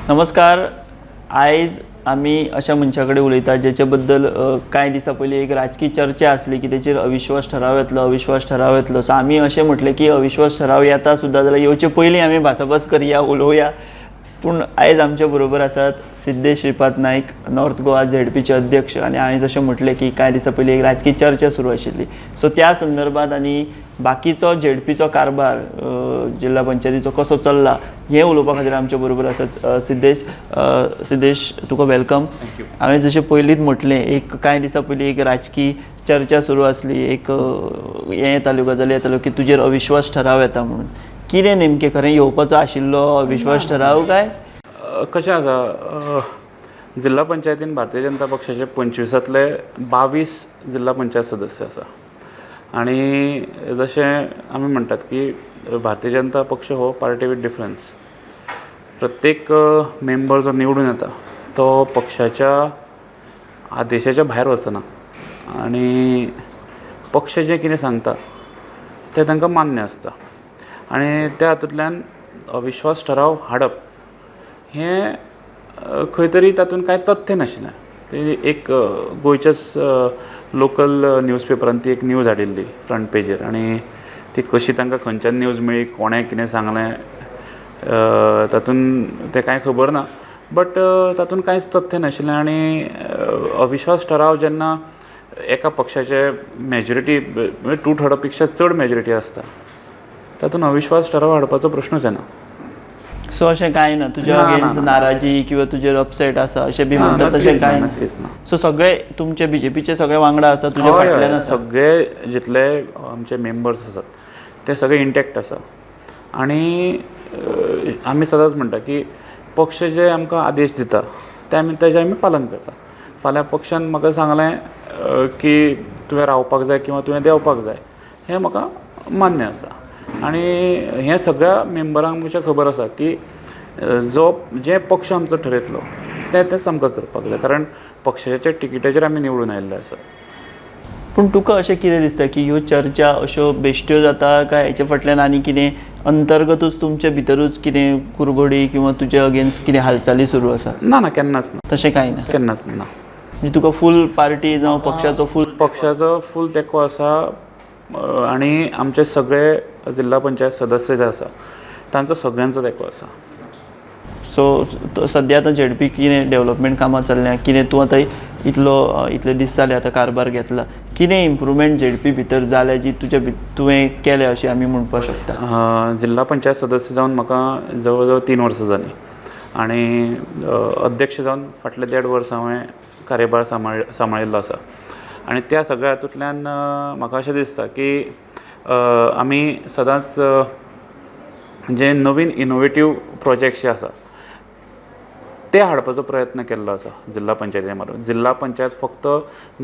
नमस्कार. आयज आमी अशा मनशा कडेन उलयतात जेचे बद्दल कांय दिसां पयलीं एक राजकी चर्चा आसली की तेचेर अविश्वास ठराव येतलो, अविश्वास ठराव येतलो. सो आमी अशें म्हटलें की अविश्वास ठराव येता सुद्दां जाल्यार येवचे पयलीं आमी भासाभास करया, उलोवया. पूण आयज आमच्या बरोबर आसात सिद्धेश श्रीपाद नायक, नॉर्थ गोवा झेडपीचे अध्यक्ष. आनी हांवें जशें म्हटलें की कांय दिसां पयलीं एक राजकी चर्चा सुरू आशिल्ली, सो त्या संदर्भात आनी बाकीचो झेडपीचो कारभार जिल्हा पंचायतीचो कसो चल्ला हें उलोवपा खातीर आमच्या बरोबर आसात सिद्धेश. सिद्धेश, तुका welcome. हांवें जशें पयलींच म्हटलें, एक कांय दिसां पयलीं एक राजकी चर्चा सुरू आसली, एक हें येताल्यो गजाली येताल्यो की तुजेर अविश्वास ठराव येता म्हणून. कितें नेमकें खरें येवपाचो आशिल्लो अविश्वास ठराव काय? कशें आसा, जिल्हा पंचायतीन भारतीय जनता पक्षाचे 25तांतले 22 जिल्हा पंचायत सदस्य आसा आनी जशें आमी म्हणटात की भारतीय जनता पक्ष हो पार्टी विथ डिफरन्स. प्रत्येक मेंबर जो निवडून येता तो पक्षाच्या आदेशाच्या भायर वचना आनी पक्ष जें कितें सांगता तें तांकां मान्य आसता आनी त्या हातूंतल्यान अविश्वास ठराव हाडप हें खंय तरी तातूंत कांय तथ्य नाशिल्लें. ते एक गोंयच्याच लोकल न्यूज पेपरान ती एक न्यूज हाडिल्ली फ्रंट पेजीर आनी ती कशी तांकां खंयच्यान न्यूज मेळ्ळी, कोणें कितें सांगलें, तातूंत तें कांय खबर ना, बट तातूंत कांयच तथ्य नाशिल्लें. आनी अविश्वास ठराव जेन्ना एका पक्षाचे मॅजॉरिटी म्हणजे टू थर्डा पेक्षा चड मॅजॉरिटी आसता, तातूंत अविश्वास ठराव हाडपाचो प्रश्नूच येना. सो अशें कांय ना तुज्या ना, अगेन्स्ट ना, ना. नाराजी किंवा तुजेर अपसेट आसा अशें बी ना, म्हणटा तशें नक्कीच ना, कांय ना? नक्कीच ना. सो सगळे तुमचे बीजेपीचे सगळे वांगडा आसा तुज्या हय, फाटल्यान हय, आसा? सगळे जितले आमचे मेंबर्स आसात ते सगळे इंटॅक्ट आसा आनी आमी सदांच म्हणटा की पक्ष जे आमकां आदेश दिता ते आमी तेजें आमी पालन करता. फाल्यां पक्षान म्हाका सांगलें की तुवें रावपाक जाय किंवा तुवें देंवपाक जाय, हें म्हाका मान्य आसा. आनी हें सगळ्या मेंबरांक आमच्या खबर आसा की जो जें पक्ष आमचो ठरयतलो तें तेंच आमकां करपाक जाय, कारण पक्षाच्या तिकीटाचेर आमी निवडून आयिल्ले आसा. पूण तुका अशें कितें दिसता की ह्यो चर्चा अश्यो बेश्ट्यो जाता काय हेचे फाटल्यान आनी कितें अंतर्गतूच तुमचे भितरूच कितें कुरघोडी किंवा तुजे अगेन्स्ट कितें हालचाली सुरू आसा? ना ना, केन्नाच ना. तशें कांय ना? केन्नाच ना. म्हणजे तुका फूल पार्टी जावं पक्षाचो फूल पक्षाचो फूल तेंको आसा आनी आमचे सगळे जिल्हा पंचायत सदस्य जे आसा तांचो सगळ्यांचो तेंको आसा. सो सद्या आतां झेडपी कितें डेव्हलपमेंट कामां चल्ल्या, कितें तूं आतां इतलो इतले दीस जाले आतां कारभार घेतला, कितें इम्प्रुवमेंट झेडपी भितर जाल्या जी तुज्या तुवें केल्या अशें आमी म्हणपाक शकता? जिल्हा पंचायत सदस्य जावन म्हाका जवळ जवळ 3 वर्सां जालीं आनी अध्यक्ष जावन फाटले देड वर्स हांवें कार्यभार सांबाळिल्लो आसा. आनी त्या सगळ्या हातूंतल्यान म्हाका अशें दिसता की आमी सदांच जे नवीन इनोवेटीव प्रोजेक्ट्स जे आसा ते हाडपाचो प्रयत्न केल्लो आसा जिल्हा पंचायती मार्फत. जिल्हा पंचायत फक्त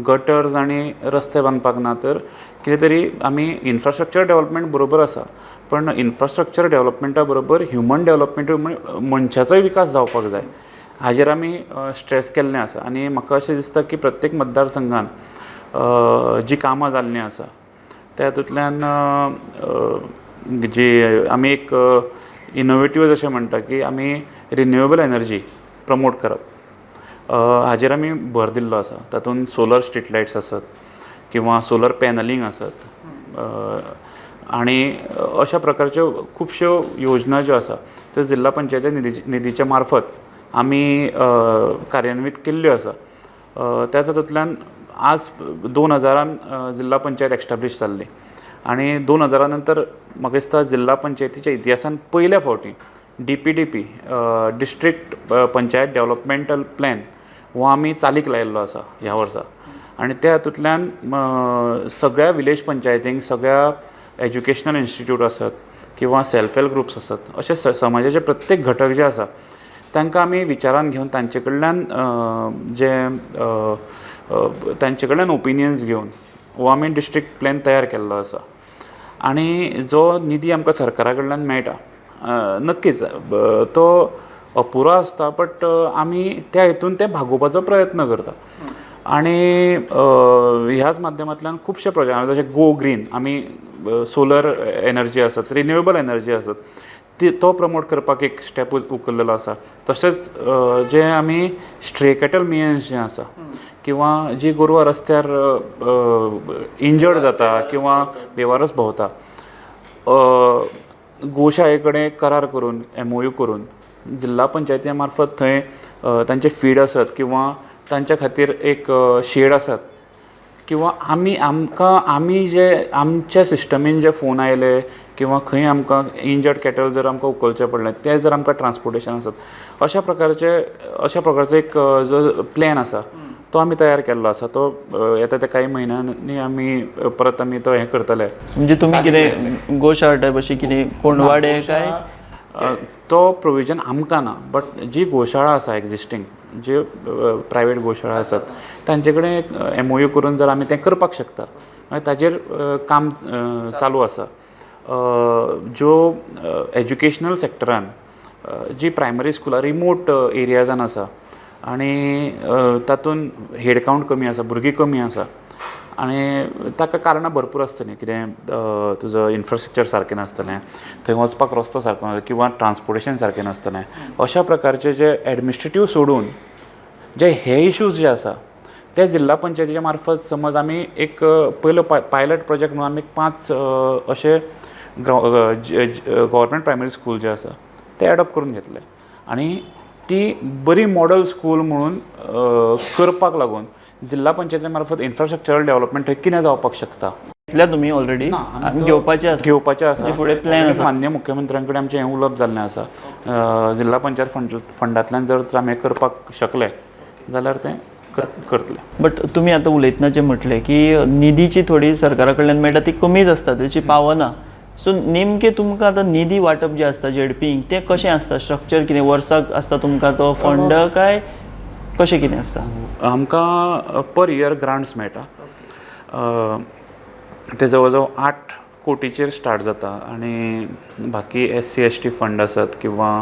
गटर्स आनी रस्ते बांदपाक ना, तर कितें तरी आमी इन्फ्रास्ट्रक्चर डेवलपमेंट बरोबर आसा, पण इन्फ्रास्ट्रक्चर डेवलपमेंटा बरोबर ह्युमन डेवलपमेंटूय, मनशाचोय विकास जावपाक जाय, हाजेर आमी स्ट्रेस केल्लें आसा. आनी म्हाका अशें दिसता की प्रत्येक मतदारसंघान जी कामां जाल्लीं आसा त्या हातूंतल्यान जी आमी एक इनोवेटीव जशें म्हणटा की आमी रिन्युएबल एनर्जी प्रमोट करप हाजेर आमी भर दिल्लो आसा. तातूंत सोलर स्ट्रीट लायट्स आसत किंवा सोलर पॅनलींग आसत आनी अशा प्रकारच्यो खुबश्यो योजना ज्यो आसा त्यो जिल्हा पंचायती निधीच्या मार्फत आमी कार्यान्वीत केल्ल्यो आसा. त्याच हातूंतल्यान आज 2000 जिल्हा पंचायत एस्टाब्लीश जाल्ली आनी 2000 नंतर म्हाका दिसता जिल्हा पंचायतीच्या इतिहासान पयल्या फावटी DPDP, district panchayat developmental plan हो आमी चालीक लायिल्लो आसा ह्या वर्सा. आनी त्या हातूंतल्यान सगळ्या विलेज पंचायतींक, सगळ्या एज्युकेशनल इन्स्टिट्यूट आसत किंवा सेल्फ हेल्प ग्रुप्स आसत, अशे समाजाचे प्रत्येक घटक जे आसा तांकां आमी विचारान घेवन तांचे कडल्यान जे तांचे कडल्यान ओपिनियन्स घेवन हो आमी डिस्ट्रिक्ट प्लॅन तयार केल्लो आसा. आनी जो निधी आमकां सरकारा कडल्यान मेळटा, नक्कीच तो अपुरो आसता, बट आमी त्या हितून तें भागोवपाचो प्रयत्न करता. आनी ह्याच माध्यमांतल्यान खुबशे प्रोजेक्ट जशे गो ग्रीन, आमी सोलर एनर्जी आसत, रिन्युएबल एनर्जी आसत, तो प्रमोट करपाक एक स्टेप उखल्लेलो आसा. तशेंच जे आमी स्ट्रे कॅटल मियन्स जें आसा किंवा जी गोरवां रस्त्यार इंजर्ड जाता किंवा बेवारस भोंवता, गोशाळे कडेन करार करून, एमओयू करून जिल्हा पंचायती मार्फत थंय तांचे फीड आसत किंवा तांच्या खातीर एक शेड आसत किंवा आमी आमकां आमी जे आमच्या सिस्टमीन जे फोन आयले किंवा खंय आमकां इंजर्ड कॅटल जर आमकां उखलचें पडलें तें जर आमकां ट्रान्सपोर्टेशन आसत, अशा प्रकारचो एक जो प्लॅन आसा तो आमी तयार केल्लो आसा. तो येता त्या कांय म्हयन्यांनी आमी परत आमी तो हें करतले. म्हणजे तुमी कितें गोशाळा टायप अशी कितें कोंडवाडे काय? तो प्रोविजन आमकां ना, बट जी गोशाळा आसा एग्जिस्टींग, जे प्रायवेट गोशाळा आसात तांचे कडेन एक एमओयू करून जर आमी तें करपाक शकता, मागीर ताजेर काम चालू आसा. ज्यो एज्युकेशनल सॅक्टरान जी प्रायमरी स्कुलां रिमोट एरियाजान आसा आनी तातूंत हेड कावंट कमी आसा, भुरगीं कमी आसा आनी ताका कारणां भरपूर आसतलीं, कितें तुजो इन्फ्रास्ट्रक्चर सारकें नासतलें, थंय वचपाक रस्तो सारको ना किंवा ट्रान्सपोर्टेशन सारकें नासतलें, अशा प्रकारचे जे एडमिनिस्ट्रेटीव सोडून जे हे इशूज जे आसा ते जिल्हा पंचायतीच्या मार्फत समज आमी एक पयलो पायलट प्रोजेक्ट म्हणून आमी एक पांच अशे गव्हर्मेंट प्रायमरी स्कूल जे आसा ते एडॉप्ट करून घेतले आनी ती बरी मॉडल स्कूल म्हणून करपाक लागून जिल्हा पंचायती मार्फत इन्फ्रास्ट्रक्चरल डेव्हलपमेंट थंय कितें जावपाक शकता. घेतल्या तुमी ऑलरेडी? घेवपाचे आसा? घेवपाचें आसा. म्हणजे फुडें प्लॅन आसा. माननीय मुख्यमंत्र्यां कडेन आमचें हें उलोवप जाल्लें आसा, जिल्हा पंचायत फंडांतल्यान जर तर आमी हें करपाक शकले जाल्यार तें करतले. बट तुमी आतां उलयतना जें म्हटलें की निधीची थोडी सरकारा कडल्यान मेळटा ती कमीच आसता, तेची पावना. सो नेमकें तुमकां आतां निधी वांटप जें आसता झेडपींक तें कशें आसता? स्ट्रक्चर कितें वर्साक आसता तुमकां तो फंड काय कशें कितें आसता? आमकां पर इयर ग्रांट्स मेळटा. ते जवळ जवळ 8 कोटीचेर स्टार्ट जाता आनी बाकी एससी एसटी फंड आसत किंवा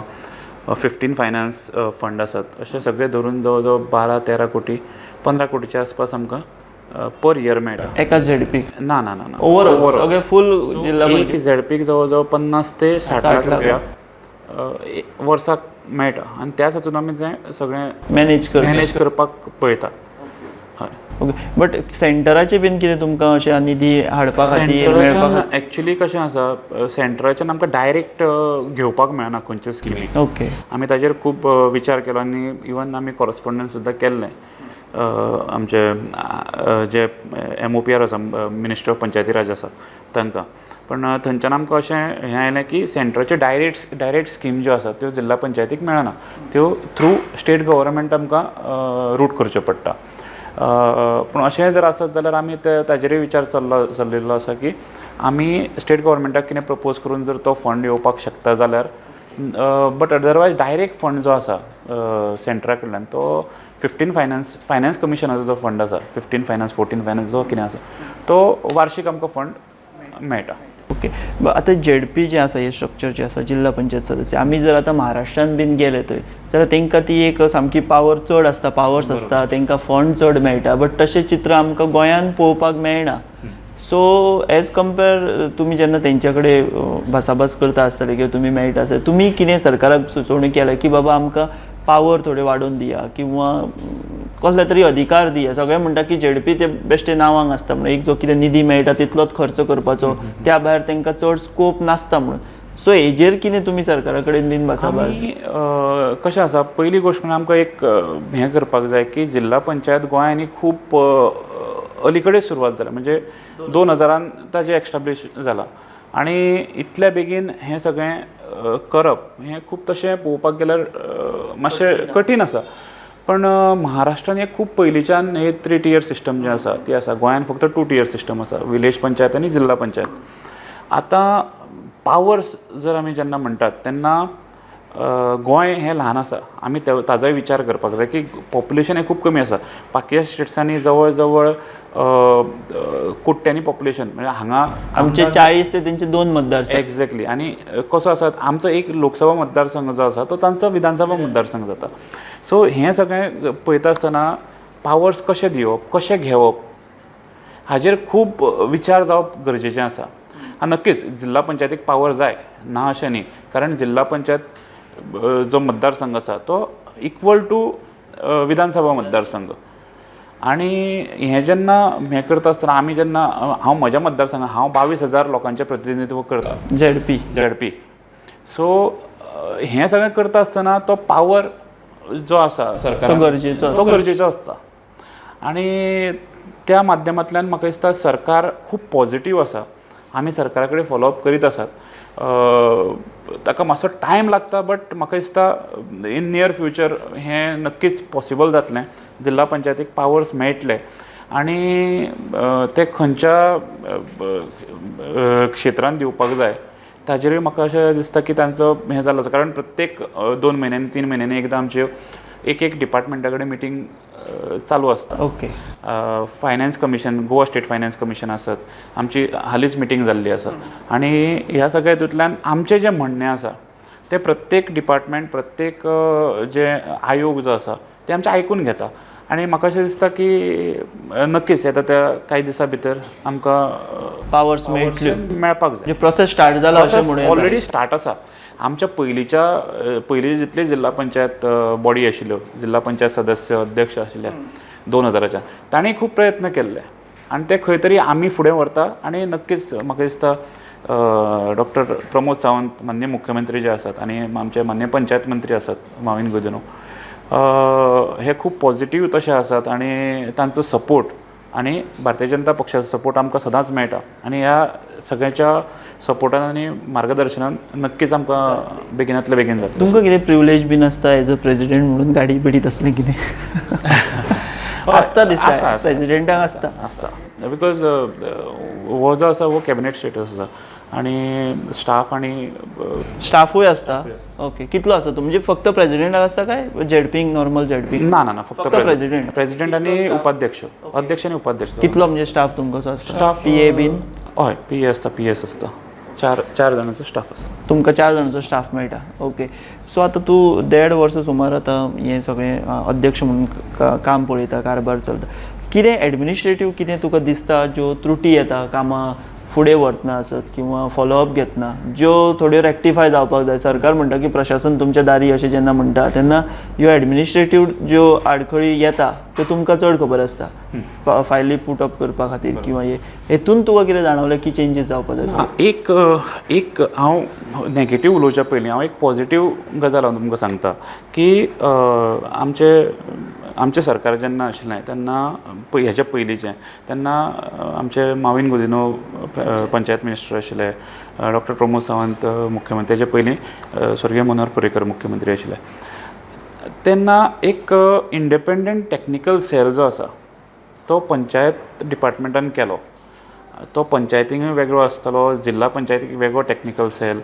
15 फायनान्स फंड आसत, अशे सगळे धरून जवळ जवळ 12-13 कोटी, 15 कोटीच्या आसपास आमकां पर इयर मेळटा. एका झेडपीक? ना ना ना ना. ओवरऑल सगळे फूल जिल्हा एक पंचायत? झेडपीक जवळ जवळ 50 ते 60 60 लाख लाख. रुपया वर्साक मेळटा आनी त्याच हातून आमी तें सगळें मॅनेज करता. मॅनेज करपाक पळयता, हय. ओके, बट सेंटराचे बीन कितें तुमकां अशें निधी हाडपा खातीर, मेळपा सेंटराच्यान एक्चुली कशें आसा, सेंटराच्यान आमकां डायरेक्ट घेवपाक मेळना खंयच्यो स्किमी. आमी ताजेर खूब विचार केलो आनी इवन आमी कॉरस्पोंडन्स सुद्दां केल्लें आमचे जे एमओपीआर आसा, मिनिस्ट्री ऑफ पंचायती राज आसा तांकां. पण थंयच्यान आमकां अशें हें आयलें की सेंटराच्यो डायरेक्ट डायरेक्ट स्कीम ज्यो आसा त्यो जिल्हा पंचायतीक मेळना, त्यो थ्रू स्टेट गव्हर्मेंट आमकां रूट करच्यो पडटा. पूण अशें जर आसत जाल्यार आमी ते ताजेरूय विचार चल्लेलो आसा की आमी स्टेट गव्हर्मेंटाक कितें प्रपोज करून जर तो फंड येवपाक शकता जाल्यार. बट अदरवायज डायरेक्ट फंड जो आसा सेंटरा कडल्यान तो 15 फायनान्स फायनान्स कमिशनाचो जो फंड आसा, 15 फायनान्स, 14 फायनान्स जो कितें आसा, तो वार्षीक आमकां फंड मेळटा. ओके, आतां झेडपी जें आसा, हें स्ट्रक्चर जें आसा जिल्हा पंचायत सदस्य, आमी जर आतां महाराष्ट्रान बीन गेले थंय जाल्यार तांकां ती एक सामकी पावर चड आसता, पावर्स आसता, तांकां फंड चड मेळटा. बट तशें चित्र आमकां गोंयांत पळोवपाक मेळना. सो एज कंपेर तुमी जेन्ना तेंच्या कडेन भासाभास करता आसतले किंवा तुमी मेळटा आसतले, तुमी कितें सरकाराक सुचोवणी केल्या की बाबा आमकां पावर थोडे वाडोवन दिया किंवा कसले तरी अधिकार दिया? सगळे म्हणटा की झेडपी ते बेश्टे नांवांक आसता म्हणून, एक जो कितें निधी मेळटा तितलोच खर्च करपाचो, त्या भायर तांकां चड स्कोप नासता म्हणून. सो हेजेर कितें तुमी सरकारा कडेन बीन भासाभास? आमी कशें आसा, पयली गोश्ट म्हणल्यार आमकां एक हें करपाक जाय की जिल्हा पंचायत गोंयांनी खूब अलीकडेच सुरवात जाल्या, म्हणजे 2000न ताजें एस्टाब्लीश जाला आनी इतल्या बेगीन हें सगळें करप हें खूब तशें पळोवपाक गेल्यार मातशें कठीण आसा. पण महाराष्ट्रान हें खूब पयलींच्यान हे थ्री टियर सिस्टम जें आसा ती आसा. गोंयान फक्त टू टियर सिस्टम आसा, विलेज पंचायत आनी जिल्हा पंचायत. आतां पावर्स जर आमी जेन्ना म्हणटात तेन्ना गोंय हें ल्हान आसा, आमी ताजोय विचार करपाक जाय की पॉप्युलेशन हें खूब कमी आसा. बाकीच्या स्टेट्सांनी जवळ जवळ कोट्यांनी पॉप्युलेशन, म्हणजे हांगा आमचे 40 ते तेंचे दोन मतदारसंघ. एक्झॅक्टली. आनी कसो आसा, आमचो एक लोकसभा मतदारसंघ जो आसा तो तांचो विधानसभा मतदारसंघ जाता. सो हें सगळें पळयता आसतना पावर्स कशें दिवप, कशें घेवप हाजेर खूब विचार जावप गरजेचें आसा. नक्कीच जिल्हा पंचायतीक पावर जाय ना अशें न्ही, कारण जिल्हा पंचायत जो मतदारसंघ आसा तो इक्वल टू विधानसभा मतदारसंघ. आनी हें जेन्ना हें करता आसतना आमी जेन्ना हांव म्हज्या मतदारसंघात हांव 22,000 लोकांचें प्रतिनिधित्व करता, झेडपी. झेडपी. सो हें सगळें करता आसतना तो पावर जो आसा सरकार तो गरजेचो. तो गरजेचो आसता. आनी त्या माध्यमांतल्यान म्हाका दिसता सरकार खूब पॉजिटीव आसा. आमी सरकारा कडेन फॉलोअप करीत आसात. ताका मातसो टायम लागता, बट म्हाका दिसता इन नियर फ्युचर हें नक्कीच पॉसिबल जातलें. जिल्हा पंचायतीक पावर्स मेळटले आनी ते खंयच्या क्षेत्रान दिवपाक जाय ताजेरूय म्हाका अशें दिसता की तांचो हें जाल्लो आसा. कारण प्रत्येक 2 म्हयन्यांनी 3 म्हयन्यांनी एकदां आमच्यो एक एक डिपार्टमेंटा कडेन मिटींग चालू आसता. Finance commission, Goa state finance commission आसत, आमची हालींच मिटींग जाल्ली आसा. आनी ह्या सगळ्या हितूंतल्यान आमचें जें म्हणणें आसा तें प्रत्येक डिपार्टमेंट, प्रत्येक जे आयोग जो आसा ते आमचें आयकून घेता. आनी म्हाका अशें दिसता की नक्कीच येता त्या कांय दिसां भितर आमकां पावर्स मेळटल्यो, मेळपाक जाय. प्रोसेस स्टार्ट जाला अशें म्हणूं. ऑलरेडी स्टार्ट आसा. आमच्या पयलींच्या पयलीं जितले जिल्हा पंचायत बॉडी आशिल्ल्यो, जिल्हा पंचायत सदस्य अध्यक्ष आशिल्ले 2000च्या, तांणी खूब प्रयत्न केल्ले आनी ते खंय तरी आमी फुडें व्हरता. आनी नक्कीच म्हाका दिसता डॉक्टर प्रमोद सावंत माननीय मुख्यमंत्री जे आसात आनी आमचे माननीय पंचायत मंत्री आसात माविन गुदिन्हो, हे खूब पॉजिटीव तशे आसात आनी तांचो सपोर्ट आनी भारतीय जनता पक्षाचो सपोर्ट आमकां सदांच मेळटा. आनी ह्या सगळ्यांच्या सपोर्टान आनी मार्गदर्शनान नक्कीच आमकां बेगिनातले बेगीन जातलें. तुमकां कितें प्रिविलेज बीन आसता एज अ प्रेजिडेंट म्हणून, गाडी बिडी तसलें कितें आसता दिसता प्रेजिडेंटाक आसता? आसता, because हो जो आसा हो कॅबिनेट स्टेटस आसा आनी स्टाफ आनी स्टाफूय आसता. ओके, कितलो आसा तुमचे? फक्त प्रेजिडेंटाक आसता काय झेडपींक, नॉर्मल झेडपींक? ना ना ना, फक्त प्रेजिडेंट. प्रेजिडेंट आनी उपाध्यक्ष, अध्यक्ष आनी उपाध्यक्ष. कितलो म्हणजे स्टाफ तुमकां आसता? स्टाफ पी ए बीन? हय, पी ए आसता, पी एस आसता, चार जाणांचो स्टाफ आसता. तुमकां 4 जाणांचो स्टाफ मेळटा. ओके, सो आतां तूं 1.5 वर्सां सुमार आतां हें सगळें अध्यक्ष म्हणून काम पळयता, कारभार चलता. कितें एडमिनिस्ट्रेटीव कितें तुका दिसता ज्यो त्रुटी येता कामां फुडें व्हरतना आसत किंवा फॉलोअप घेतना, ज्यो थोड्यो रेक्टिफाय जावपाक जाय? सरकार म्हणटा की प्रशासन तुमच्या दारी अशें जेन्ना म्हणटा तेन्ना ह्यो एडमिनिस्ट्रेटीव ज्यो आडखळी येता त्यो तुमकां चड खबर आसता, फायली पुट अप करपा खातीर किंवा हे हेतून तुका कितें जाणवलें की चेंजीस जावपाक जाय? एक एक हांव नेगेटीव उलोवच्या पयलीं हांव एक पॉजिटीव गजाल हांव तुमकां सांगता की आमचें सरकार जेन्ना आशिल्लें तेन्ना, हेच्या पयलींचें तेन्ना आमचे माविन गुदिन्हो पंचायत मिनिस्टर आशिल्ले, डॉक्टर प्रमोद सावंत मुख्यमंत्री, तेच्या पयलीं स्वर्गीय मनोहर पर्रीकर मुख्यमंत्री आशिल्ले. तेन्ना एक इंडिपेंडंट टॅक्निकल सेल जो आसा तो पंचायत डिपार्टमेंटान केलो. तो पंचायतींकूय वेगळो आसतलो, जिल्हा पंचायतीक वेगळो टॅक्निकल सेल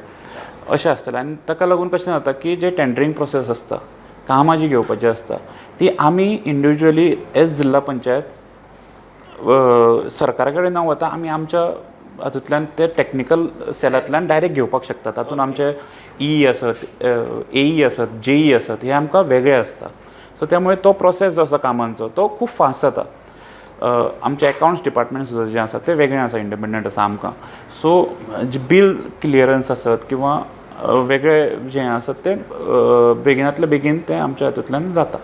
अशें आसतलें. आनी ताका लागून कशें जाता की जे टेंडरींग प्रोसेस आसता, कामां जीं घेवपाचीं आसता ती आमी इंडिविज्युअली एज जिल्हा पंचायत सरकारा कडेन न वता आमी आमच्या हातूंतल्यान ते टॅक्निकल सेलांतल्यान डायरेक्ट घेवपाक शकता. तातूंत आमचे ई आसत, एई आसत, जेई आसत, हे आमकां वेगळे आसता. सो त्यामुळे तो प्रोसेस जो आसा कामांचो तो खूब फास्ट जाता. आमचे एकावंट्स डिपार्टमेंट सुद्दां जें आसा तें वेगळें आसा, इंडिपेंडंट आसा आमकां. सो बील क्लियरन्स आसत किंवा वेगळे जें आसत तें बेगिनातले बेगीन तें आमच्या हातूंतल्यान जाता.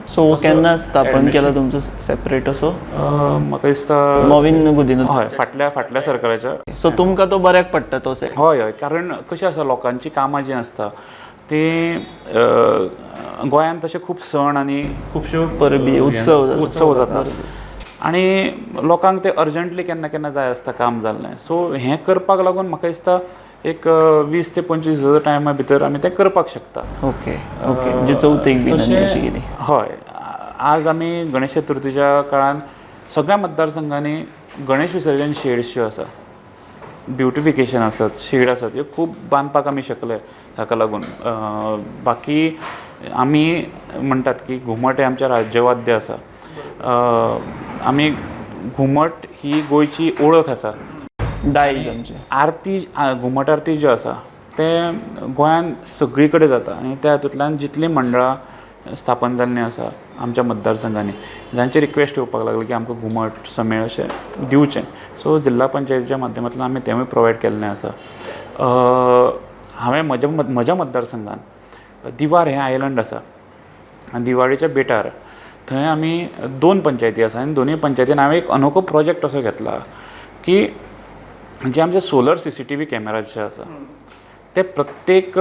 सो केन्ना स्थापन केला तुमचो सेपरेट असो? म्हाका दिसता मॉविन गुदिन्हो. हय, फाटल्या सरकाराच्या. सो तुमकां तो बऱ्याक पडटा तो सेट? हय हय, कारण कशें आसा लोकांची कामां जीं आसता तीं गोंयांत तशे खूब सण आनी खुबश्यो परबी, उत्सव उत्सव जाता आनी लोकांक ते अर्जंटली केन्ना केन्ना जाय आसता काम जाल्लें. सो हें करपाक लागून म्हाका दिसता एक 20 ते 25 दिसाच्या टायमा भितर आमी तें करपाक शकता. ओके ओके, म्हणजे चवथीक बी अशें कितें? हय, आज आमी गणेश चतुर्थीच्या काळान सगळ्या मतदारसंघांनी गणेश विसर्जन शेड्स ज्यो आसा, ब्युटिफिकेशन आसत, शेड आसत, ह्यो खूब बांदपाक आमी शकले. ताका लागून बाकी आमी म्हणटात की घुमट हें आमचें राज्यवाद्य आसा. आमी घुमट ही गोंयची ओळख आसा, दायज आमचें. आरती, घुमट आरती ज्यो आसा तें गोंयांत सगळी कडेन जाता आनी त्या हातूंतल्यान जितलीं मंडळां स्थापन जाल्लीं आसा, आमच्या मतदारसंघांनी जांचे रिक्वेस्ट येवपाक लागली की आमकां घुमट समेळ अशें दिवचें. सो जिल्हा पंचायतीच्या माध्यमांतल्यान आमी तेंवूय प्रोवायड केल्लें आसा. हांवें म्हज्या मतदारसंघान दिवार हें आयलंड आसा आनी दिवाडीच्या बेटार थंय आमी 2 पंचायती आसा आनी दोनूय पंचायतीन हांवें एक अनोखो प्रोजेक्ट असो घेतला की जे आमचे सोलर CCTV camera जे आसा ते प्रत्येक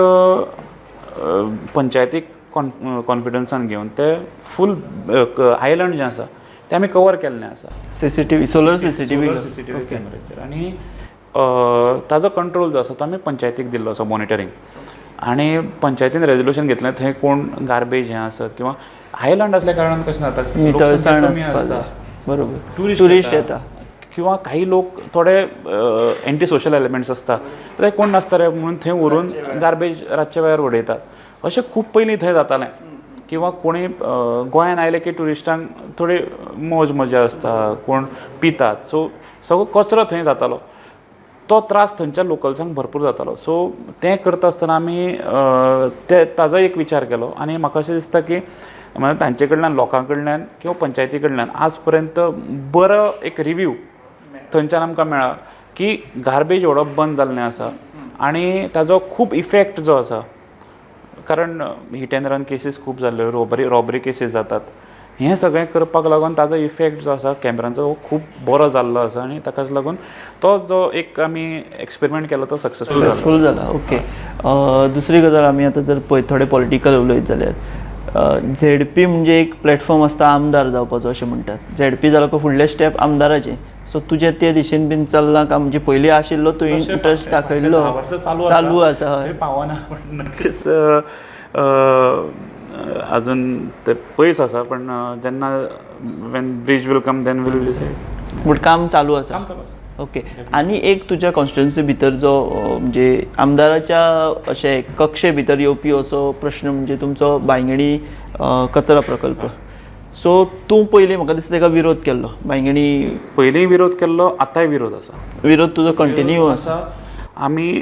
पंचायतीक कॉन्फिडन्सान घेवन ते फूल आयलंड जें आसा तें आमी कवर केल्लें आसा. CCTV, solar CCTV, solar CCTV कॅमेराचेर. आनी ताजो कंट्रोल जो आसा तो आमी पंचायतीक दिल्लो आसा मॉनिटरींग. आनी पंचायतीन रेजोल्युशन घेतलें थंय कोण गार्बेज हें आसत किंवा आयलंड आसल्या कारणान कशें जाता, नितळसाण कमी आसता, बरोबर, टुरिस्ट येता किंवा काही लोक थोडे एंटी सोशल एलिमेंट्स आसता, ते कोण नासता रे म्हणून थंय व्हरून गार्बेज रातच्या वेळार उडयतात. अशें खूब पयलीं थंय जातालें. किंवा कोणी गोंयान आयले की ट्युरिस्टांक थोडी मौज मजा आसता, कोण पितात, सो सगळो कचरो थंय जातालो, तो त्रास थंयच्या लोकल्सांक भरपूर जातालो. सो तें करता आसतना आमी ते ताजो एक विचार केलो आनी म्हाका अशें दिसता की म्हणजे तांचे कडल्यान, लोकां कडल्यान किंवा पंचायती कडल्यान आज पर्यंत बरो एक रिव्यू थंयच्यान आमकां मेळ्ळा की गार्बेज उडोवप बंद जाल्लें आसा आनी ताजो खूब इफेक्ट जो आसा, कारण हिट एंड रन केसीस खूब जाल्ल्यो, रॉबरी केसीस जातात, हें सगळें करपाक लागून ताजो इफेक्ट जो आसा कॅमेरांचो हो खूब बरो जाल्लो आसा आनी ताकाच लागून तो जो एक आमी एक्सपेरिमेंट केलो तो सक्सेसफूल जाला. ओके, दुसरी गजाल आमी आतां जर पळय थोडे पॉलिटिकल उलयत जाल्यार झेडपी म्हणजे एक प्लॅटफॉर्म आसता आमदार जावपाचो अशें म्हणटात. झेडपी जालो फुडलें स्टेप आमदाराचें. सो तुजें ते दिशेन बीन चल्लां काय म्हणजे पयलीं आशिल्लो तूं इंट्रस्ट दाखयल्लो चालू आसा, पावना पण नक्कीच अजून ते पयस आसा, पण जेन्ना when bridge will come then will decide. But काम चालू आसा. ओके, आनी एक तुज्या कॉन्स्टिट्युन्सी भितर जो म्हणजे आमदाराच्या अशें कक्षे भितर येवपी असो प्रश्न म्हणजे तुमचो बांयगिणी कचरा प्रकल्प. सो तूं पयलीं म्हाका दिसता तेका विरोध केल्लो, बांयगिणी पयलीं विरोध केल्लो, आतांय विरोध आसा, विरोध तुजो कंटिन्यू आसा. आमी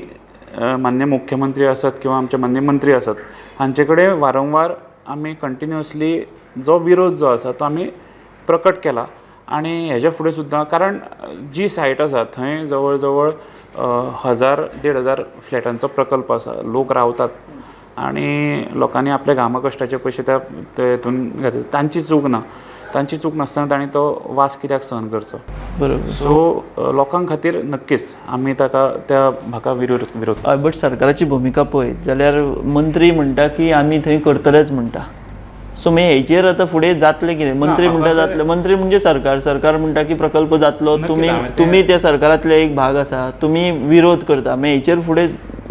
मान्य मुख्यमंत्री आसत किंवा आमचे मान्य मंत्री आसत हांचे कडेन वारंवार आमी कंटिन्युअसली जो विरोध जो आसा तो आमी प्रकट केला आनी हेज्या फुडें सुद्दां, कारण जी सायट आसा थंय जवळ जवळ 1000 1500 फ्लॅटांचो प्रकल्प आसा, लोक रावतात आनी लोकांनी आपल्या घामा कश्टाचे पयशे त्या हितून घातले, तांची चूक ना, तांची चूक नासतना तांणी तो वास कित्याक सहन करचो. बरोबर. सो लोकां खातीर नक्कीच आमी ताका त्या भागा विरोध. बट सरकाराची भुमिका पळयत जाल्यार मंत्री म्हणटा की आमी थंय करतलेच म्हणटा. सो मागीर हेचेर आतां फुडें जातलें कितें? मंत्री म्हणटा जातलें, मंत्री म्हणजे सरकार, सरकार म्हणटा की प्रकल्प जातलो, तुमी त्या सरकारांतले एक भाग आसा, तुमी विरोध करता, मागीर हेचेर फुडें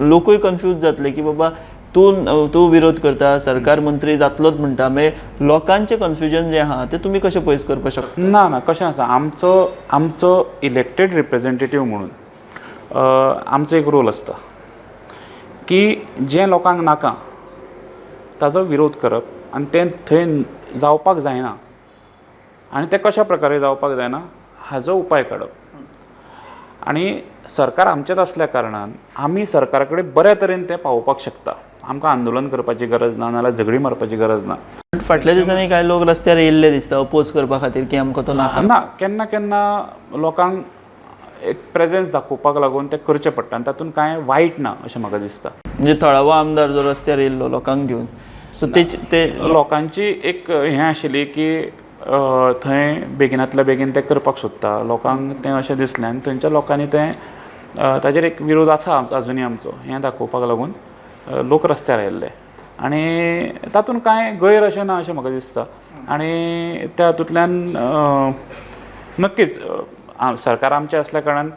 लोकूय कन्फ्यूज जातले की बाबा तूं तूं विरोध करता, सरकार मंत्री जातलोच म्हणटा, मागीर लोकांचें कन्फ्युजन जें आहा तें तुमी कशें पयस करपाक शकता? ना ना, कशें आसा, आमचो आमचो इलेक्टेड रिप्रेजेंटेटीव म्हणून आमचो एक रोल आसता की जें लोकांक नाका ताजो विरोध करप आनी तें थंय जावपाक जायना आनी तें कशा प्रकारे जावपाक जायना हाजो उपाय काडप. आनी सरकार आमचेंच आसल्या कारणान आमी सरकारा कडेन बऱ्या तरेन तें पावोवपाक शकता. आमकां आंदोलन करपाची गरज ना, नाजाल्यार झगडी मारपाची गरज ना. फाटल्या दिसांनी कांय लोक रस्त्यार येयल्ले दिसता अपोज करपा खातीर की आमकां तो नाका ना. केन्ना केन्ना लोकांक एक प्रेजेन्स दाखोवपाक लागून तें करचें पडटा आनी तातूंत कांय वायट ना अशें म्हाका दिसता. म्हणजे थळावो आमदार जो रस्त्यार येयल्लो लोकांक घेवन, सो ते लोकांची एक हें आशिल्ली की थंय बेगिनांतल्या बेगीन तें करपाक सोदता, लोकांक तें अशें दिसलें आनी थंयच्या लोकांनी तें ताजेर एक विरोध आसा आजुनूय आमचो, हें दाखोवपाक लागून लोक रस्त्यार आयिल्ले आनी तातूंत कांय गैर अशें ना अशें म्हाका दिसता. आनी त्या हातूंतल्यान नक्कीच सरकार आमचें आसल्या कारणान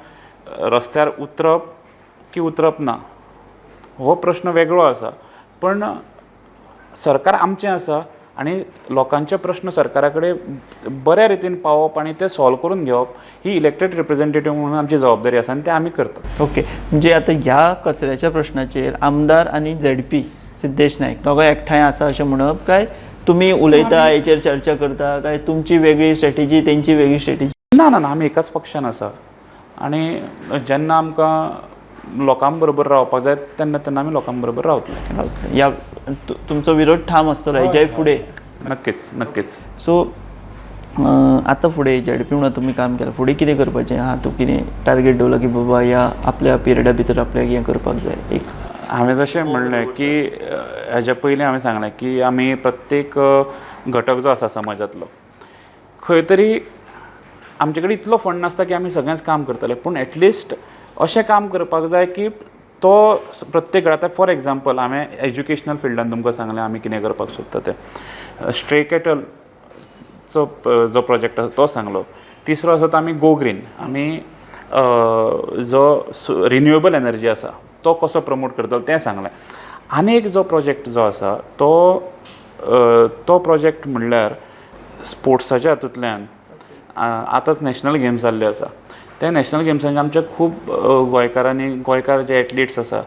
रस्त्यार उतरप की उतरप ना हो प्रश्न वेगळो आसा, पण सरकार आमचें आसा आनी लोकांचे प्रश्न सरकारा कडेन बऱ्या रितीन पावोवप आनी ते सॉल्व करून घेवप ही इलेक्टेड रिप्रेजेंटेटीव म्हणून आमची जबाबदारी आसा आनी ते आमी करतात. ओके, म्हणजे आतां ह्या कचऱ्याच्या प्रश्नाचेर आमदार आनी झेडपी सिद्धेश नायक दोगांय एकठांय आसा अशें म्हणप, काय तुमी उलयता हेचेर चर्चा करता, काय तुमची वेगळी स्ट्रेटेजी तेंची वेगळी स्ट्रेटेजी? ना ना ना, आमी एकाच पक्षान आसा आनी जेन्ना आमकां लोकां बरोबर रावपाक जाय तेन्ना तेन्ना आमी लोकां बरोबर रावतले. ह्या तुमचो विरोध ठाम आसतलो हेच्याय फुडें? नक्कीच नक्कीच. सो आतां फुडें झेडपी म्हणून तुमी काम केलां, फुडें कितें करपाचें आहा? तूं कितें टार्गेट दवरला की बाबा ह्या आपल्या पिरियडा भितर आपल्याक हें करपाक जाय एक? हांवें जशें म्हणलें की हेज्या पयलीं हांवें सांगलें की आमी प्रत्येक घटक जो आसा समाजांतलो, खंय तरी आमचे कडेन इतलो फंड नासता की आमी सगळेंच काम करतले, पूण एटलिस्ट अशें काम करपाक जाय की तो प्रत्येक, आतां फॉर एग्जाम्पल हांवें एज्युकेशनल फिल्डान तुमकां सांगलें आमी कितें करपाक सोदता तें. स्ट्रे कॅटल चो जो प्रोजेक्ट आसा तो सांगलो. तिसरो आसा तो आमी गो ग्रीन, आमी जो रिन्युएबल एनर्जी आसा तो कसो प्रमोट करतलो तें सांगलें. आनी एक जो प्रोजेक्ट जो आसा तो तो प्रोजेक्ट म्हणल्यार स्पोर्ट्साच्या हातूंतल्यान. आतांच नॅशनल गेम्स जाल्ले आसा, त्या नॅशनल गेम्सांनी आमच्या खूब गोंयकारांनी, गोंयकार जे एथलिट्स आसा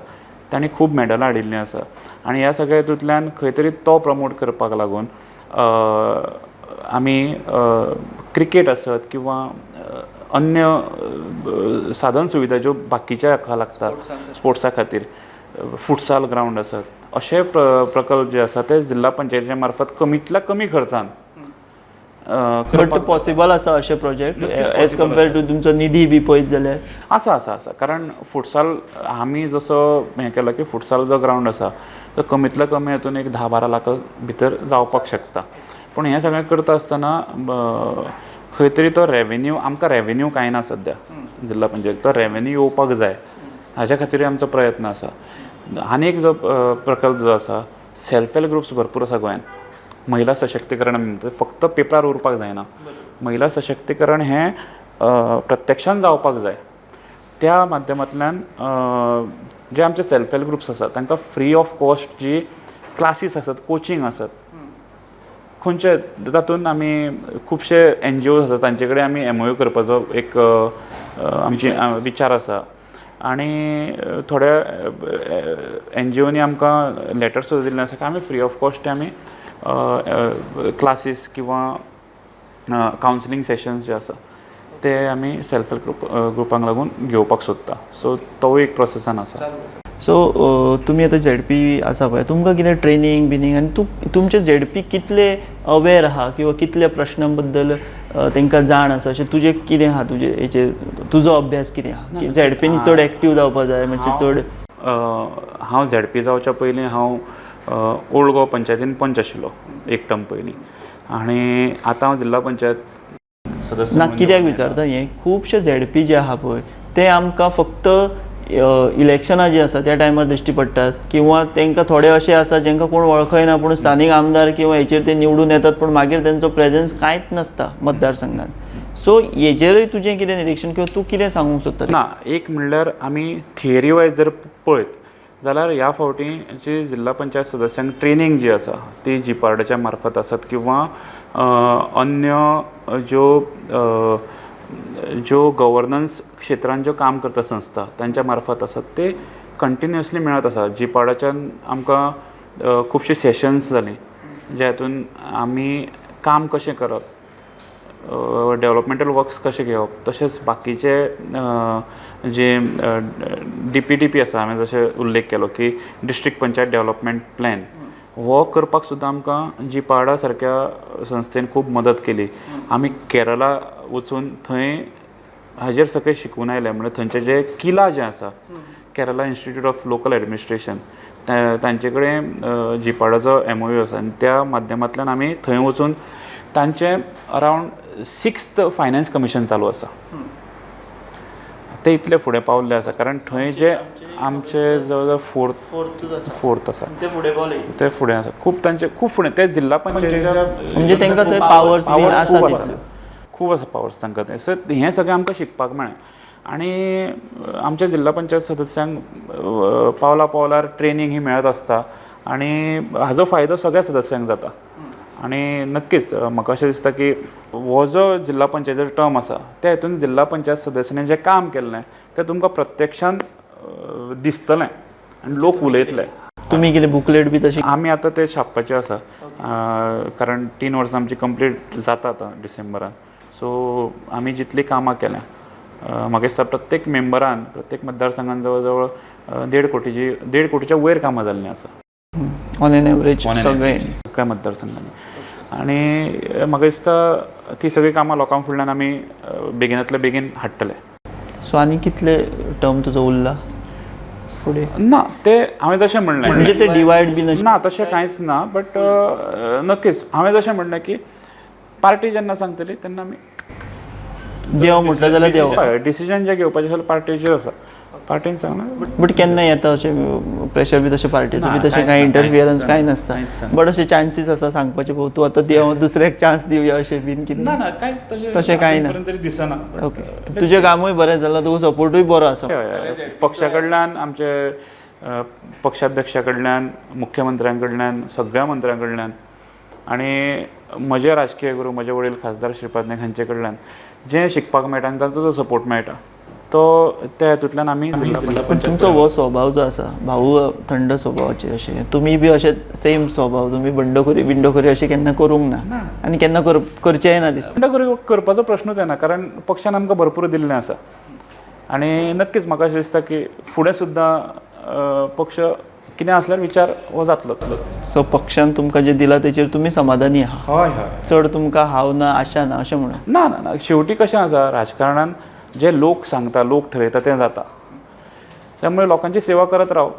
तांणी खूब मॅडलां हाडिल्लीं आसा आनी ह्या सगळ्या हितूंतल्यान खंय तरी तो प्रमोट करपाक लागून आमी क्रिकेट आसत किंवा अन्य साधन सुविधा ज्यो बाकीच्या हाका लागता स्पोर्ट्सा खातीर, फुटसाल ग्रावंड आसत, अशे प्रकल्प जे आसा ते जिल्हा पंचायतीच्या मार्फत कमीतल्या कमी खर्चान बट पॉसिबल आसा अशे प्रोजेक्ट एज कम्पेयर टू तुमचो निधी बी पळयत जाल्यार? आसा आसा आसा, कारण फुटसाल आमी जसो हें केला की फुटसाल जो ग्रावंड आसा तो कमीतल्या कमी हातून एक 10-12 लाखां भितर जावपाक शकता. पूण हें सगळें करता आसतना खंय तरी तो रेवेन्यू, आमकां रेवेन्यू कांय ना सद्या जिल्हा पंचायत, तो रेवेन्यू येवपाक जाय, हाज्या खातीरूय आमचो प्रयत्न आसा. आनी एक जो प्रकल्प जो आसा, सेल्फ हेल्प ग्रुप्स भरपूर आसा गोंयांत. महिला सशक्तीकरण म्हणटा फक्त पेपरार उरपाक जायना, महिला सशक्तीकरण हें प्रत्यक्षान जावपाक जाय. त्या माध्यमांतल्यान जे आमचे सेल्फ हेल्प ग्रुप्स आसात तांकां फ्री ऑफ कॉस्ट जी क्लासीस आसत, कोचिंग आसत खंयचे, तातूंत आमी खुबशे एनजीओ आसात तांचे कडेन आमी एमओयू करपाचो एक आमची विचार आसा. आनी थोड्या एनजीओनी आमकां लेटर्स सुद्दां दिल्ले आसा की आमी फ्री ऑफ कॉस्ट आमी क्लासीस किंवा कावन्सिलींग सेशन्स जे आसा ते आमी सेल्फ हेल्प ग्रुपांक लागून घेवपाक सोदता. सो तोवूय एक प्रोसेसान आसा. सो तुमी आतां झेडपी आसा पळय, तुमकां कितें ट्रेनींग बिनींग आनी तुमचे झेडपी कितले अवेर आहा किंवा कितल्या प्रश्नां बद्दल तांकां जाण आसा, अशें तुजें कितें आहा, तुजें हेचेर तुजो अभ्यास कितें आहा की झेडपीनी चड एक्टीव जावपा जाय मातशें चड? हांव झेडपी जावच्या पयलीं हांव ओल्ड गोवा पंचायतीन पंच आशिल्लो एक टर्म पयलीं, आनी आतां हांव जिल्हा पंचायत सदस्य. ना, कित्याक विचारता हें, खुबशे झेडपी जे आहा पळय ते आमकां फक्त इलेक्शनां जी आसा त्या टायमार दिश्टी पडटात, किंवा तांकां थोडे अशे आसा जांकां कोण वळखयना पूण स्थानीक आमदार किंवा हेचेर ते निवडून येतात, पूण मागीर तेंचो प्रेजन्स कांयच नासता मतदारसंघात. सो हेजेरूय तुजें कितें निरिक्षण किंवा तूं कितें सांगूंक सोदता? ना, एक म्हणल्यार आमी थियरी वायज जर पळयत जाल्यार ह्या फावटी जी जिल्हा पंचायत सदस्यांक ट्रेनींग जी आसा ती जिपार्डाच्या मार्फत आसत किंवा अन्य ज्यो ज्यो गव्हर्नन्स क्षेत्रान ज्यो काम करता संस्था तांच्या मार्फत आसत ते कंटिन्युअसली मेळत आसा. जिपार्डाच्यान आमकां खुबशे सेशन्स जालीं ज्या हातून आमी काम कशें करप, डेवलपमेंटल वर्क्स कशें घेवप, तशेंच बाकीचे जे डीपीडीपी आसा, हांवें जशें उल्लेख केलो की डिस्ट्रिक्ट पंचायत डेवलपमेंट प्लॅन हो करपाक सुद्दां आमकां जिपार्डा सारक्या संस्थेन खूब मदत केली. आमी केरला वचून थंय हाजेर सगळें शिकून आयले, म्हणल्यार थंयचे जे किला जें आसा, Kerala institute of local administration, तांचे कडेन जिपार्डाचो एमओयू आसा आनी त्या माध्यमांतल्यान आमी थंय वचून तांचें अरावंड 6th finance commission चालू आसा, ते इतले फुडें पावल्ले आसा. कारण थंय जे आमचे जवळ जवळ फोर्थ आसा, ते फुडें आसा खूब, तांचे खूब फुडें ते जिल्हा पंचायतीच्या म्हणजे तांकां थंय पावर्स खूब आसा, खूब आसा पावर्स तांकां ते. सो हें सगळें आमकां शिकपाक मेळ्ळें आनी आमच्या जिल्हा पंचायत सदस्यांक पावला पावलार ट्रेनींग ही मेळत आसता आनी हाजो फायदो सगळ्या सदस्यांक जाता. आनी नक्कीच म्हाका अशें दिसता की हो जो जिल्हा पंचायतीचो टर्म आसा त्या हितून जिल्हा पंचायत सदस्यांनी जें काम केल्लें तें तुमकां प्रत्यक्षान दिसतलें आनी लोक उलयतले. तुमी कितें बुकलेट बी तशी? आमी आतां ते छापपाचें आसा, कारण 3 वर्सां आमची कंप्लीट जाता आतां डिसेंबरान. सो आमी जितलीं कामां केल्यां, म्हाका दिसता प्रत्येक मेंबरान, प्रत्येक मतदारसंघान जवळ जवळ 1.5 कोटीच्या वयर कामां जाल्लीं आसा ऑन एन एवरेज सगळें सगळ्या मतदारसंघांनी. आनी म्हाका दिसता ती सगळीं कामां लोकां फुडल्यान आमी बेगिनांतले बेगीन हाडटले. सो आनी कितले टर्म तुजो उरला फुडें? ना, ते हांवें तशें म्हणलें म्हणजे ते डिवायड बीन अशें ना, तशें कांयच ना, बट नक्कीच हांवें जशें म्हणलें की पार्टी जेन्ना सांगतली तेन्ना आमी देव म्हटलं जाल्यार देव. हय, डिसिजन जें घेवपाचें जाल्यार पार्टीचेर आसा, पार्टीन सांगलां. बट केन्ना येता अशें प्रेशर बी तशें पार्टीचो बी ना, तशें कांयच कांय ना, इंटरफियरन्स कांयच कांय ना, नासता? कांयच ना. बट अशे चान्सीस आसा सांगपाचे, भाऊ तूं आतां देव दुसऱ्याक चान्स दिवया अशें बीन कितें? ना ना, कांयच तशें तशें कांय ना. अजून पर्यंत तरी दिसना. ओके, तुजें कामूय बरें जालां, तुका सपोर्टूय बरो आसा. हय, हय, हय. पक्षा कडल्यान, आमचे पक्षाध्यक्षा कडल्यान, मुख्यमंत्र्यां कडल्यान, सगळ्या मंत्र्यां कडल्यान आनी म्हजे राजकीय गुरू म्हजे वडील खासदार श्रीपाद नायक हांचे कडल्यान जें शिकपाक मेळटा आनी तांचो जो सपोर्ट मेळटा तो त्या हेतूंतल्यान आमी जिल्हा पण पंचायत तुमचो हो स्वभाव जो आसा, भाऊ थंड स्वभावाचे अशे, तुमी बी अशे सेम स्वभाव, तुमी बंडखोरी बिंडखोरी अशें केन्ना करूंक ना आनी केन्ना करचेंय ना दिसता. बंडखोरी करपाचो प्रश्नूच येना, कारण पक्षान आमकां भरपूर दिल्लें आसा आनी नक्कीच म्हाका अशें दिसता की फुडें सुद्दां पक्ष कितें आसल्यार विचार हो जातलोच. सो पक्षान तुमकां जें दिलां तेचेर तुमी समाधानी आहा? हय हय. चड तुमकां हाव ना, आशा ना अशें म्हणून? ना ना ना, शेवटी कशें आसा, राजकारणान जे लोक सांगता, लोक ठरयता तें जाता. त्यामुळे लोकांची सेवा करत राव,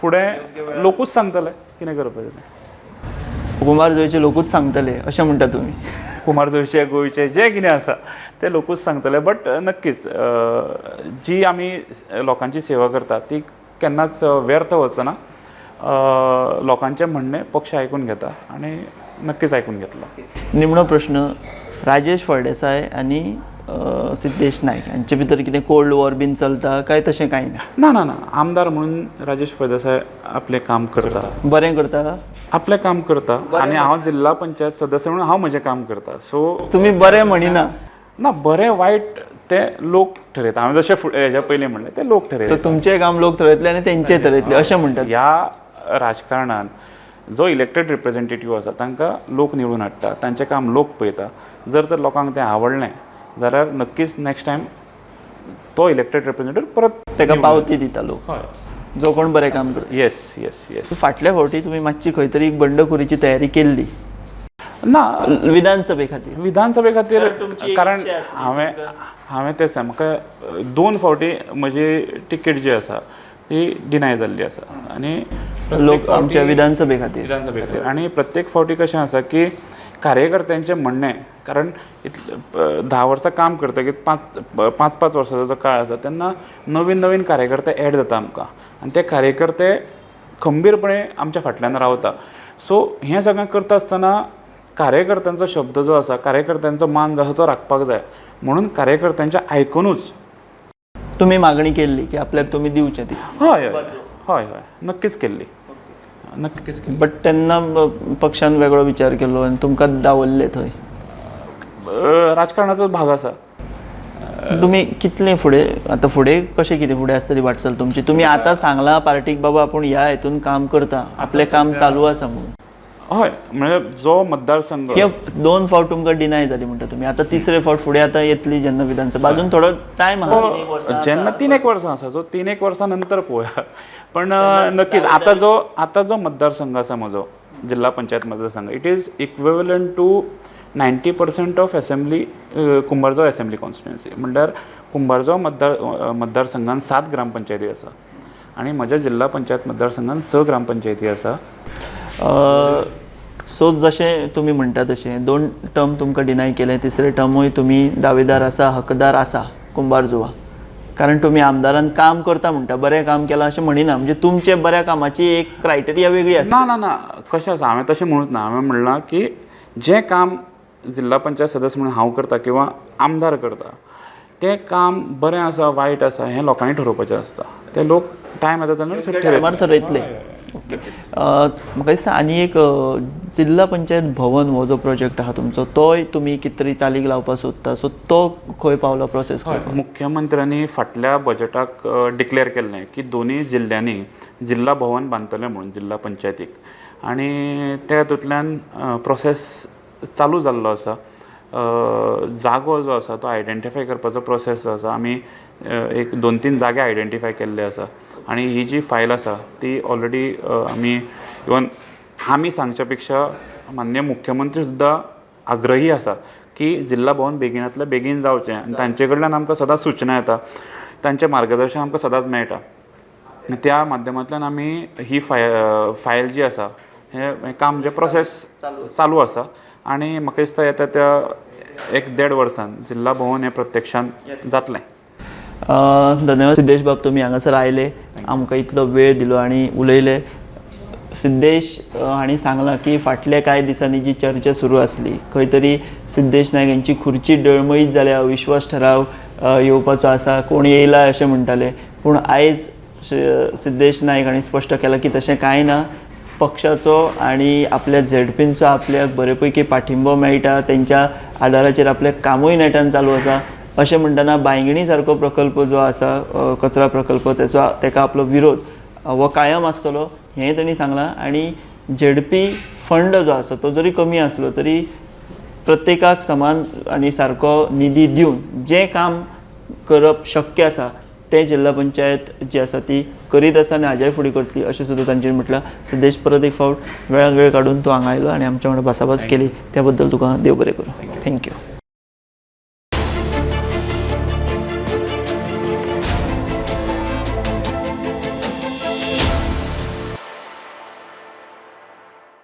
फुडें लोकूच सांगतले कितें करपाचें तें. कुंभारजुवेचे लोकूच सांगतले अशें म्हणटा तुमी? कुंभारजुवेचे, गोंयचे जे कितें आसा ते लोकूच सांगतले. बट नक्कीच जी आमी लोकांची सेवा करता ती केन्नाच व्यर्थ वचना. लोकांचें म्हणणें पक्ष आयकून घेता आनी नक्कीच आयकून घेतलो. निमणो प्रश्न, राजेश फळदेसाय आनी सिद्धेश नायक हांचे भितर कितें कोल्ड वॉर बीन चलता काय तशें कांय ना? ना ना ना, आमदार म्हणून राजेश फळदेसाय आपलें काम करता. बरें करता? आपलें काम करता आनी हांव जिल्हा पंचायत सदस्य म्हणून हांव म्हजें काम करता. सो तुमी बरें म्हणिना? ना, बरें वायट ते लोक ठरयता. हांवें जशें हेज्या पयलीं म्हणलें, ते लोक ठरयता. सो तुमचें काम लोक थरयतले आनी तेंचें थरयतले अशें म्हणटात? ह्या राजकारणान जो इलेक्टेड रिप्रेझेंटेटीव आसा तांकां लोक निवडून हाडटा, तांचें काम लोक पळयता. जर तर लोकांक तें आवडलें जाल्यार नक्कीच नेक्स्ट टायम तो इलेक्टेड रिप्रेझेंटेटीव परत ताका पावती दिता लोक, हय, जो कोण बरें काम करता. Yes yes yes. फाटल्या फावटी तुमी मातशी खंय तरी एक बंडखोरीची तयारी केल्ली ना, विधानसभे खातीर. विधानसभे खातीर, कारण हांवें हांवें तें सांग, म्हाका दोन फावटी म्हजी तिकेट जी आसा ती डिनाय जाल्ली आसा आनी लोक आमच्या विधानसभे खातीर. विधानसभे खातीर. आनी प्रत्येक फावटी कशें आसा की कार्यकर्त्यांचें म्हणणें, कारण इतलें 10 वर्सां काम करतकीर पांच पांच पांच वर्सांचो जो काळ आसा तेन्ना नवीन नवीन कार्यकर्ते एड जाता आमकां आनी ते कार्यकर्ते खंबीरपणे आमच्या फाटल्यान रावता. सो हें सगळें करता आसतना कार्यकर्त्यांचो शब्द जो आसा, कार्यकर्त्यांचो मान जो आसा तो राखपाक जाय, म्हणून कार्यकर्त्यांचें आयकुनूच तुमी मागणी केल्ली की आपल्याक तुमी दिवचें ती? हय हय हय हय, नक्कीच केल्ली, नक्कीच केल्ली. बट तेन्ना पक्षान वेगळो विचार केलो आनी तुमकां दावल्ले थंय. राजकारणाचो भाग आसा. तुमी कितले फुडें आतां फुडें कशें कितें फुडें आसतली वाटचाल तुमची? तुमी आतां सांगलां पार्टीक बाबा आपूण ह्या हेतून काम करता, आपलें काम चालू आसा म्हणून? हय, म्हणजे जो मतदारसंघ किंवा दोन फावट तुमकां डिनाय जाली म्हणटा तुमी, आतां तिसरे फावट फुडें आतां येतली जेन्ना विधानसभा, अजून थोडो टायम आहा. जेन्ना 3-1 वर्सां आसा, सो 3-1 वर्सां नंतर पळोवया. पण नक्कीच आतां जो मतदारसंघ आसा म्हजो जिल्हा पंचायत मतदारसंघ, it is equivalent to 90% of assembly Kumbharjua assembly constituency. म्हणल्यार कुंभारजुआ मतदारसंघान 7 ग्रामपंचायती आसा आनी म्हज्या जिल्हा पंचायत मतदारसंघान 6 ग्रामपंचायती आसा. सो जशें तुमी म्हणटा तशें 2 टर्म तुमकां डिनाय केलें, तिसरे टर्मूय तुमी दावेदार आसा, हकदार आसा कुंभारजुआ, कारण तुमी आमदारान काम करता म्हणटा, बरें काम केलां अशें म्हणिना, म्हणजे तुमचे बऱ्या कामाची एक क्रायटेरिया वेगळी आसा. ना ना ना, कशें आसा, हांवें तशें म्हणूच ना. हांवें म्हणलां की जें काम जिल्हा पंचायत सदस्य म्हणून हांव करता किंवा आमदार करता तें काम बरें आसा वायट आसा हें लोकांनी ठरोवपाचें आसता. ते लोक टायम येता तेन्ना टायमार ठरयतले. ओके, म्हाका दिसता आनी एक जिल्हा पंचायत भवन हो जो प्रोजेक्ट आहा तुमचो, तोय तुमी कितें तरी चालीक लावपाक सोदता, सो तो खंय पावला प्रोसेस? मुख्यमंत्र्यांनी फाटल्या बजेटाक डिक्लेअर केल्लें की दोनूय जिल्ल्यांनी जिल्हा भवन बांदतले म्हणून जिल्हा पंचायतीक, आनी त्या हातूंतल्यान प्रोसेस चालू जाल्लो आसा. जागो जो आसा तो आयडेंटिफाय करपाचो प्रोसेस जो आसा, आमी एक 2-3 जागे आयडेंटिफाय केल्ले आसा आनी ही जी फायल आसा ती ऑलरेडी आमी इवन आमी सांगच्या पेक्षा माननीय मुख्यमंत्री सुद्दां आग्रही आसा की जिल्ला भवन बेगिनांतल्या बेगीन जावचें आनी तांचे कडल्यान आमकां सदांच सुचना येता, तांचें मार्गदर्शन आमकां सदांच मेळटा आनी त्या माध्यमांतल्यान आमी ही फायल जी आसा हें काम जें प्रोसेस चालू आसा आनी म्हाका दिसता येता त्या एक देड वर्सान जिल्ला भवन हें प्रत्यक्षान जातलें. धन्यवाद सिद्धेश बाब, तुमी हांगासर आयले, आमकां इतलो वेळ दिलो आनी उलयले. सिद्धेश हांणी सांगलां की फाटल्या कांय दिसांनी जी चर्चा सुरू आसली खंय तरी सिद्धेश नायक यांची खुर्ची डळमळीत जाल्या, अविश्वास ठराव येवपाचो आसा, कोण येयला अशें म्हणटाले, पूण आयज सिद्धेश नायक हांणी स्पश्ट केलां की तशें कांय ना. पक्षाचो आनी आपल्या झेडपींचो आपल्याक बरे पैकी पाठिंबो मेळटा, तेंच्या आदाराचेर आपलें कामूय नेटान चालू आसा. अशें म्हणटना बांयगिणी सारको प्रकल्प जो आसा, कचरा प्रकल्प, तेचो तेका आपलो विरोध हो कायम आसतलो हें तेणी सांगलां. आनी झेडपी फंड जो आसा तो जरी कमी आसलो तरी प्रत्येकाक समान आनी सारको निधी दिवन जें काम करप शक्य आसा तें जिल्हा पंचायत जी आसा ती करीत आसा आनी हाज्याय फुडें करतली अशें सुद्दां तांच्यांनी म्हटलां. सिद्धेश, परत एक फावट वेळान वेळ काडून तूं हांगा आयलो आनी आमच्या वांगडा भासाभास केली त्या बद्दल तुका देव बरें करूं. Thank you.